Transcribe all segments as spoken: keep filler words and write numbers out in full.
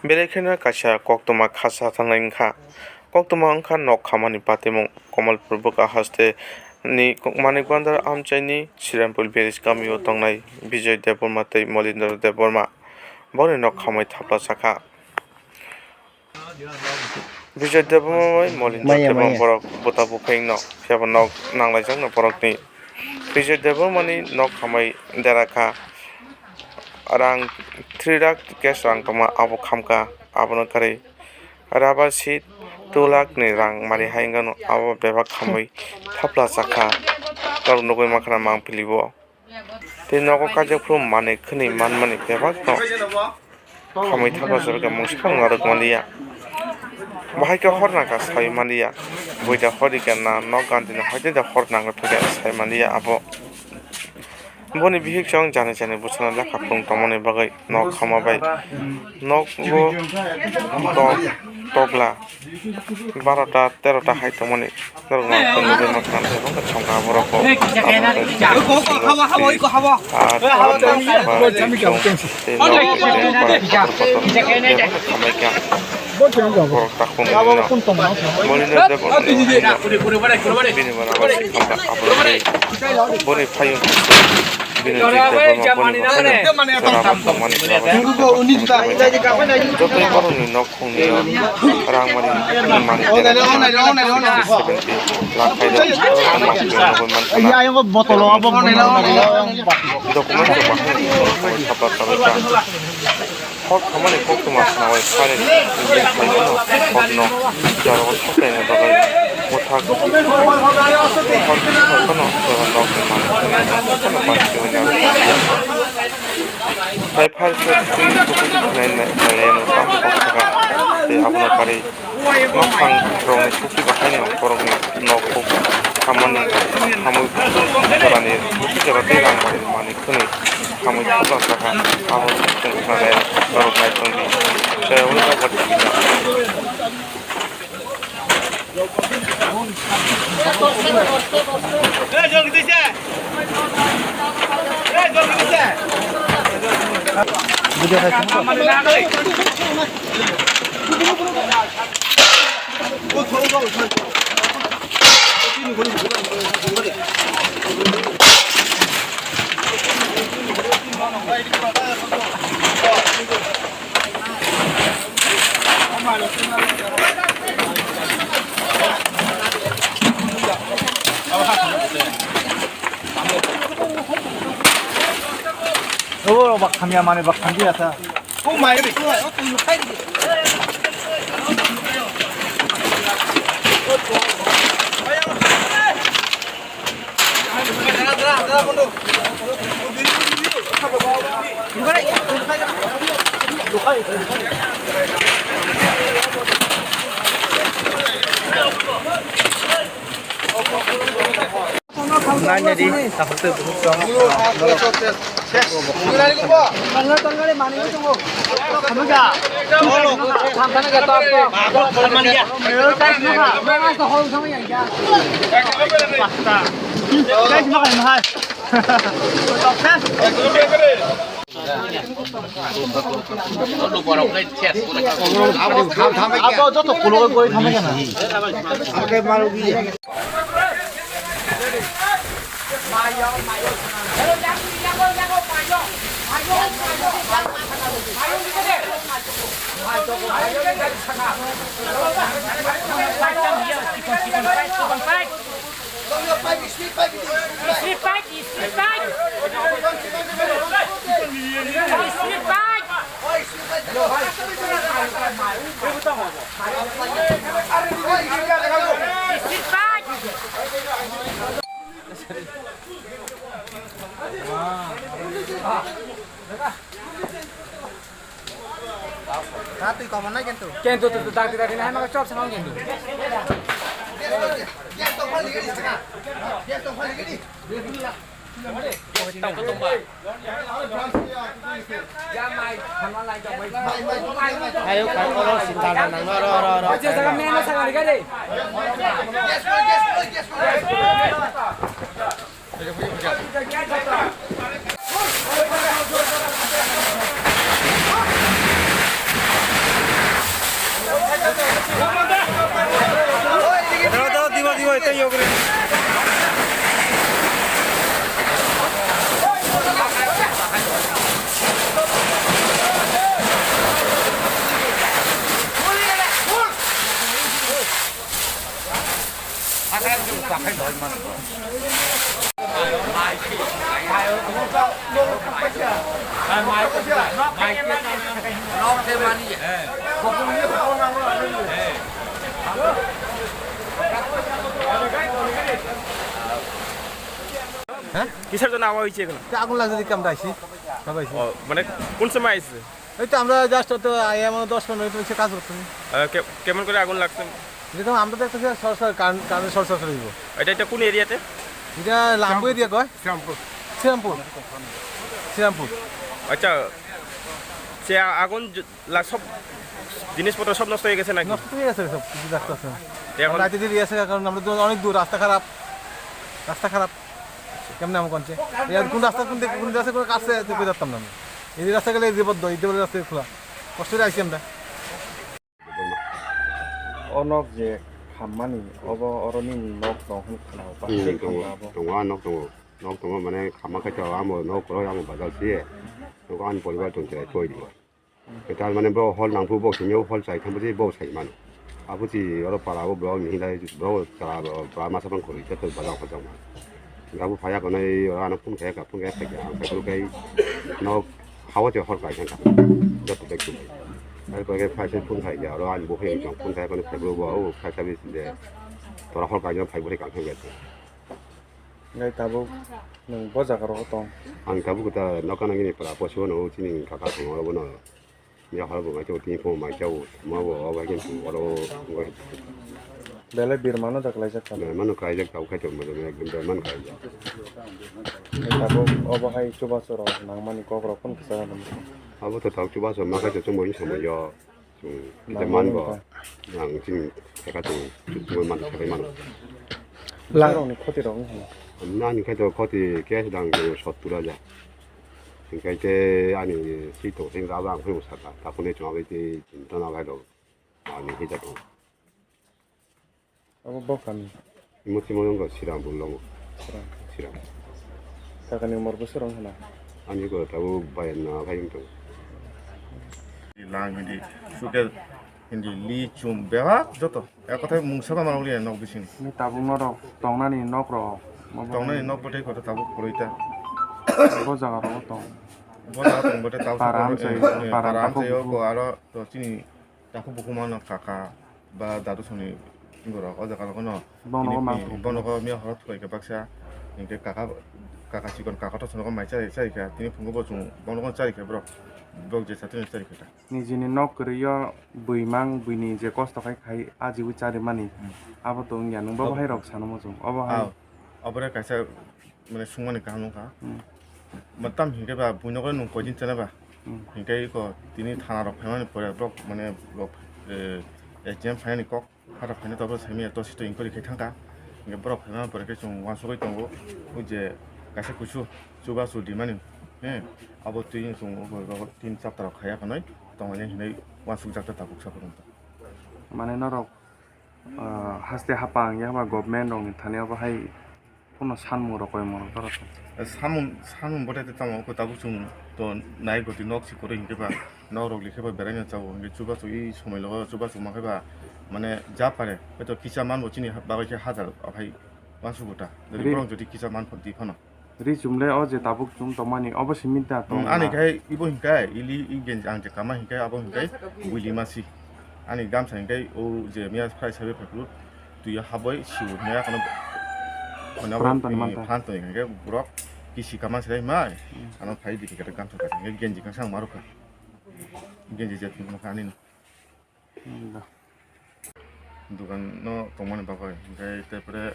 Belai kheno kaisa koktwma kha sa thangnai wngkha. Koktwma wngkha nok khamani patimung. Kamalpur bwkha haste ni Manik Bhandar amchaini Srirampuil village kamio tongnai Bijoy Debbarma tei Molindra Debbarma. Boni nok khamwi thapla chakha. Bijoy Debbarma bai Molindra Maya, Debbarma maya. Borok bwta buphayungno, phiya bo nok nanglaijakno borokni. Bijoy Debbarmani nok khamwi dera kha. Rang three lakh cash rang tongma abo khamkha, abono karwi rubber sheet two lakh ni rang mari hai wngkha no abo bebak khamwi thapla chakha. Norok nugwi mankha na mangpili bo. Tei nogo kaijak phuru manwi khwnwi manmani bebak no khamwi thapla chakha mungsa phano narwk manliya. Bahai khe hor nangkha sai manliya. Buida hor rikha na nok gandini hoite da hor nangkha sai manliya abo. Boni bihik chwng jani jani bwsano lekha phung tongmani bagwi nok khama bai nokgo to-, tokla barota terota hai tongmani norok ma phung nugwi mankha na thai bangkha chongkha borok bo. Ar tei nok kotor kotor bebak khamai kha. Borok takhuk nugwi no. Molindra Debbarma bini bana bai khamkha abo bini phayung bini Debbarma boni bwkhano jora bo tongmani jotoi borokni nok khungni rang mani mani seventy lakh khairok nugwi mankha na. Document rok bahai thapa thapa kha. Hor khamani koktwma swnamwi phari wngwi phaimano, horno jora o sokaina bagwi mwthak hor phano jora nokni manwi phano manwi phano manwi phano. Bai phari se twi bukutu khwnai nai nai ano tamo kok saka tei abono karwi. Nokhang rokni suki bahaino borokni nok khamani khamwi jorani suki jora tei rang manwi manwi khwnwi khamwi thapla chakha. Abo chwng khwnanai norok nai tongdi. Tei abo jaga tongdi. Obo bak khamya mane bak khamya sa. Nanya di, takut tu buhuk dong. Abo joto kologoi goi thangbai khe na. Street fight, street fight. Street fight. Street fight. Dah tui kawan lagi tu. Kentu tu, tu, dah, dah, dah, hai maka chop sama kentu. Ayo, kalau sinta nang, ro, ro, ro, ro. Aja jaga main na saga liga de. হ্যাঁ? কিসের জন্য আওয়া হয়েছে এগুলো? তা আগুন লাগছে দেখে আমরা আইছি, সবাই আইছি। ও, মানে কোন সময় আইছে? এই তো আমরা just তো আইয়া মানে দশ পনেরো মিনিট হচ্ছে কাজ করতেছি। আহ, কে-, কেমন করে আগুন লাগছে? যেরকম আমরা দেখতেছি সরাসরি কারেন্ট, কারেন্ট শর্ট সার্কিট হইব। এটা, এটা কোন এরিয়াতে? এটা লাম্বু এরিয়া কয়? শ্রীরামপুর। শ্রীরামপুর। শ্রীরামপুর। আচ্ছা, সে আ-, আগুন জ-, লা-, সব জিনিসপত্র সব নষ্ট হয়ে গেছে নাকি? নষ্ট হয়ে গেছে সব কিছু, রাস্তা আছে। তো এখন রাতে দেরি আছে, কারণ আমরা তো অনেক দূর, রাস্তা খারাপ, রাস্তা খারাপ। কেমনে আমি কোনছে? এই আর কোন রাস্তা, কোন দিকে, কোন রাস্তা করে কাটছে, তো কই জানতাম না আমি। এই রাস্তা গেলে এই বিপদ, এই বিপদ রাস্তা খোলা। কষ্ট করে আইছি আমরা। O nok je khammani, obo oroni nok tong hwn khna, o Hmm, bahai tongo, khamma abo. Tongo, a nok tongo. Nok tongo, mane khamma khe to amo nok rw, amo bazar se. Nok ani poribar tong chwrai thoi di. Kwtal mane bo hol nangphu, bo simi hol chai thangphuti bo sai mano. Aphuti oro para o borok ni hinlai borok chara ba masa bang khori khe bazar hojak ma. Gabu phaya konai oro ano phone khaya ka, phone khaya ka, ang phai kai nok hawa te hol kai thang ka. Joto bek tu. Ai ko ke phai se phone khaya oro ani bo phai jong phone khaya konai phai bo o phai ka bis de. Tora hol kai jong phai bo thai ka phai ga. Ngai tabuk nwng bo jaga rogo tong? Ang tabuk ta nokha nangini para poso no chini kaka tong oro bono. Ya hal bo mai chau tin phone mai chau ma bo o bai kin oro. Belai birmano da klaijak tamo? Birmano klaijak tau khai tong mo ekdom birman klaijak. Ngai tabuk obo hai chubachu rok nangmani kok rok phone kisa. Abo to tau chubachu ma khai to chumbo ni samung yo. Chwng kisa man bo, ang chini theka chwng chwng man theka man. Lang rokni khoti rok wngkha na? Nani khai to khoti cash dang chwng sottur hajar. Hinkhe te ani si to sing raba ang phai saka, ta phone chwng abai te chinta na bai do. Ani hita to. Abo bokani? Imo timo wngkha Srirampur longo. Sriram. Sriram. Kakani umor bwswk wngkha na? Ani ko tabuk bayanna khai wngtong. Lang hindi suke hindi li chum bebak joto. Ek kothai mungsa ba manwi nok bising. Ni tabuk norok tongnani nok rok. Tongnani nok bwtwi kotor tabuk kwrwi ta. Bo jaga rogo tong. Bo jaga tong bwtwi tabuk. Para amchai, eh, para para amchai amchai o ko aro to chini Takhuk bukhuk mano kaka ba dadu songni borok o jaga rogo no. Bono tini o ma phi-, bono o miya horo thukai khe baksa hinkhe kaka, kaka chikon kaka to sono mai chari chari kha tini phungo bo chung bono o chari kha borok, borok je chatini chari kha ta. Nijini nok kwrwi o bwimang bwini je kosto khai khai ajiwi chari mani. Hmm. Abo to wngya nwng bo Abo bahai rok sano muchung obo hai. Ao. Obore kaisa mane sungmani kaham wngkha. Hmm. Ma tam hinkhe ba buino khe nwng koidin chana ba? Hmm. Hinkhe iko tini thana rok phaimani pore borok mane borok, eh, H D M phainani kok, hato phaina tabuk saimanya tosi to inquiry khai thangkha. Hinkhe borok phaimani pore khe chwng uansugui tongo. O je kaisa kusu chubachu dimani, he, abo twi chwng o tin chapter rok khaiya khanwi tongmani hinwi uansukjak ta tabuk saphuru. Mane norok, ah, haste hapang ya ba government rokni thani abo hai Phano sanmung rok koi mano tara to. Samung, samung bote te tamo ko tabuk chwng to nai goti nok si kwrwi hinkhe ba nok rok likhe ba beraina chao hinkhe chubachu i somoi logo chubachu ma khe ba mane ja pare hwto kisa manbo chini bagwi khe hajar aphai uansuk ta. Ri- Borok jodi kisa man di phano. Ri chum le o je tabuk chum tongmani obo simi da tong. Ani khai ibo hinkai ili i genji ang je kama hinkai abo hinkai buili masi. Ani gamsa hinkai o je miya phai sabe phai phuru twi haboi siu hinkai akono Pran toni manta. Pran toni hinkai borok kisi kama sirai mai. Ano phai di kete gamsa kata hinkai genji kangsa ang marukha. Genji je tini mokha ani. Hmm, da. Dukan no tongmani bagwi, hinkhe tepre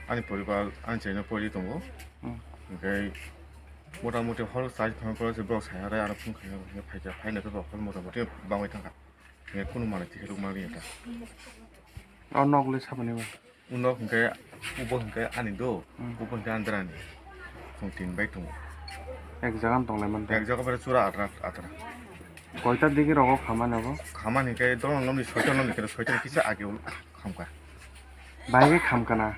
ani poribar ani chaino poiri tongo. Hmm. Hinkhe mota moti hor chai thang pore se borok sai hare aro phung khaina hinkhe phaikha, phaina khe borok hor mota moti bangwi thangkha. Hinkhe kunu manwi tikhe rwkma riya ta. O nok le saboni ba? Unok hinkhe ubo hinkhe ani do, hmm, ubo hinkhe andrani. Chwng tin bai tongo. Ek jaga tonglaimani da? Ek jaga bai chura atra atra. Koita digi rogo khamani abo? Khamani hinkhe dono nomni soita nomni khe soita kisa age ul khamkha. Bai khe khamkha na?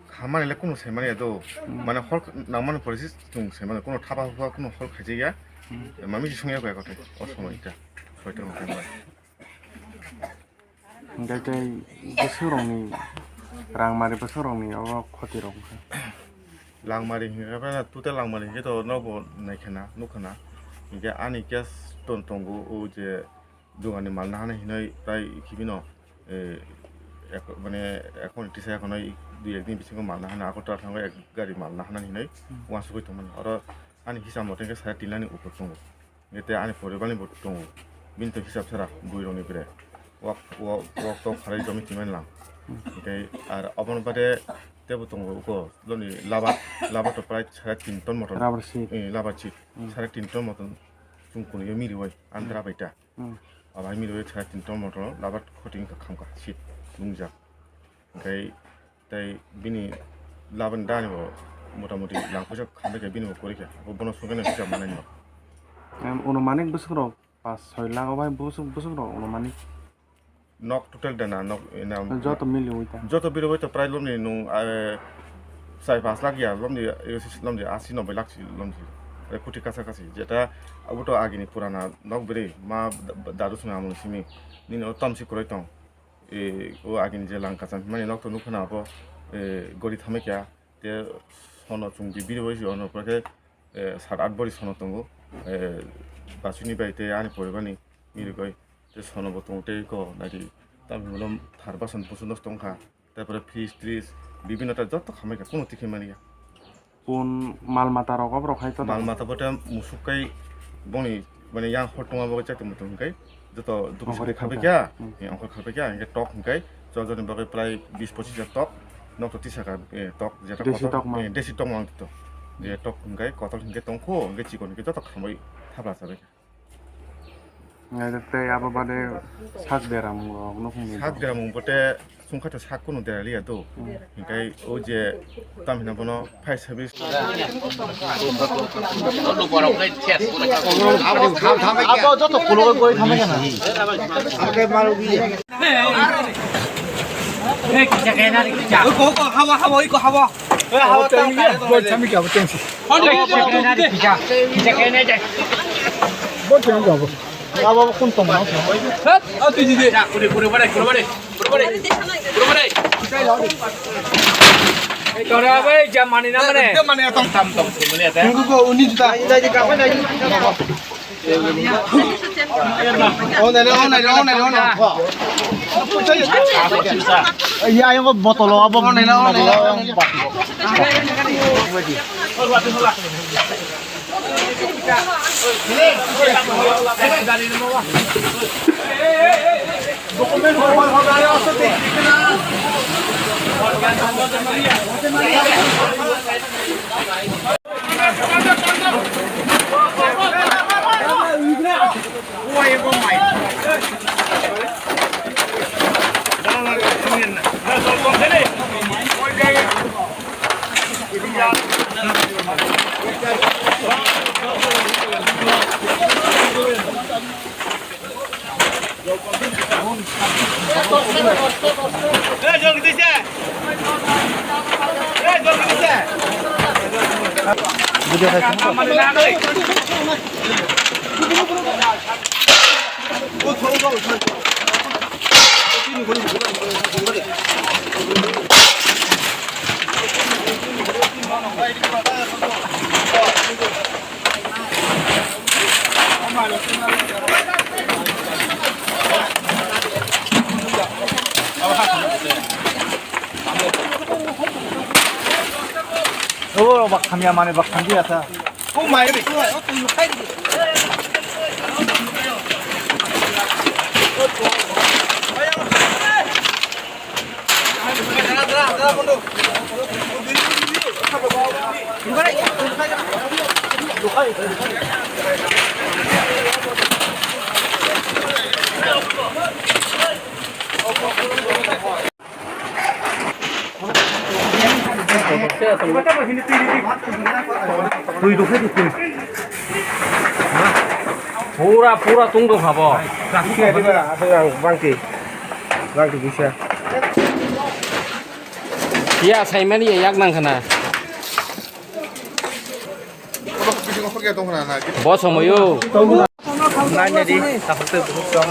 Khamani le kunu saimani do. Hmm. Mane hor nangmani pore se chwng saimani, kunu thapa hupa kunu hor khaijaya. Hmm. Mami se songya kaya kothai o somoi ta. Soita rok khambai. Hinkhe tei bwswk rokni Rangmari bwswk rokni obo khoti rok wngkha. Langmari hinkhe, total langmari hinkhe to nobo naikhana, nukhana. Hinkhe ani case ton tongo, o je dogani mal nahana hinoi tai khibino, eh, ek-, mane, ekhon tisa ekhonoi dui ek din bisingo mal nahana, Agartala thango ek gari mal nahana hinoi Hmm. uansugui tongmani. Oro ani hisab mote hinkhe sare tin lakh ni upor tongo. Hinkhe te ani poribar ni bo tongo. Bini to hisab sara bui rokni bere. Wak, wak, wak tok khalai jomi timani lang. Hmm. Hinkhe ar obono bade tebo tongo uko, loni labat, labat to prai sare tin ton moton. Rubber sheet. Eh, labat sheet. Hmm. Sare tin ton moton. Chwng kunu yo miri bai, andra bai ta. Hmm. Abo hai miri bai sare tin ton moton, labat khoti wngkha khamkha, sheet nungjak. Hinkhe tei bini laban dani bo motamoti lang puisa khambai khe bini bo kwrwi khe. Bo bono sugwi nang kisa manai no. Em, anumanik bwswk rok pas soi lakh o bai bwswk, bwswk rok anumanik. Nok total dana, nok, ena, joto miliui ta. Joto biriui to prai lomni nung, eh, sai pas lakh ya, lomni, eh, lomni asi nobbai lakh si lomsi. Eh, koti kasa kasi. Jeta abo to agini purana nok biri, ma da-, dadu simi amung simi. Nini o tomsi kwrwi tong. Eh, o agini je lang kacha mani nok to nukha na abo, eh, gori thamai kha. Te sono chwng di biriui si ono pore khe, eh, sat at bori sono tongo. Eh, basuni bai te ani poribar ni mirigoi. Te sono bo tongo tei ko naidi. Tamni ulo thar bason busu nosto wngkha. Tarpore fridge, tris, bibinno ta joto khamai kha, kunu tikhi mani ya. Pun mal mata rok oborok hai to. Mal mata bo ta musuk kai boni, mane, yang hor tongma bo chaito muitu hwnkhe joto dukusi Ongkhorwi khabai khabai. Kha, Hmm. eh, ongkhor khabai kha, hwnkhe tok hwnkhe chojoni bagwi prai bis pochis hajar tok, nok to tisa kha, eh, tok, jeta Desi kotor, tok ma. Eh, desi tok ma ang to. Je tok hwnkhe kotor hwnkhe tongkho, hwnkhe chikon hwnkhe joto khambai thapla chabai kha. Ngai tei abo bade sak deramung rok nukhung ni. Sak deramung bote sungkha to sak kunu deraliya do. Hmm. Hwnkhe o je tam hina bono fire service. Abo joto kulo goi thamai kana. Abo khe maru bi. Oi ko, ko, hawa, hawa, oi ko, hawa. Oi, hawa, tam kare to. Abo tengsi. Bo tengsi abo. Abo kun tong na. Hat, atu jide. Kure, kure, bare, kure, bare. Kure, bare. Kure, bare. Kore abe jamani na mane. Jamani atam. Tam, tam, kure, mane ata. Nunggu ko uni juta. Oh, nai, oh, nai, oh, nai, oh, nai. Ya, yang botol apa? Oh, nai, oh, nai. Oro bak hamya mane bak hamya sa. Twi rw khe twi. Pura, pura tong tong kha bo. Bangti, bangti bisa. Ya, saimani ya yak nang khana. Bo somoyo. Nanya di, takut tuh, buhuk dong.